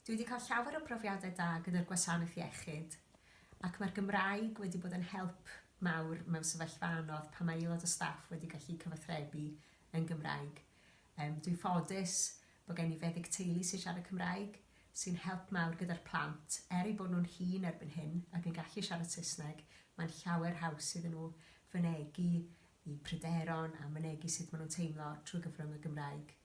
Dwi wedi cael llawer o brofiadau da gyda'r gwasanaeth iechyd, ac mae'r Gymraeg wedi bod yn help mawr mewn sefyllfa anodd pan mae aelod o staff wedi gallu cyfathrebu yn Gymraeg. Yym, dwi'n ffodus bod gen i feddyg teulu sy'n siarad Cymraeg, sy'n help mawr gyda'r plant, er eu bod nhw'n hŷn erbyn hyn ac yn gallu siarad Saesneg, mae'n llawer haws iddyn nhw fynegi eu pryderon a mynegi sut maen nhw'n teimlo trwy gyfrwng y Gymraeg.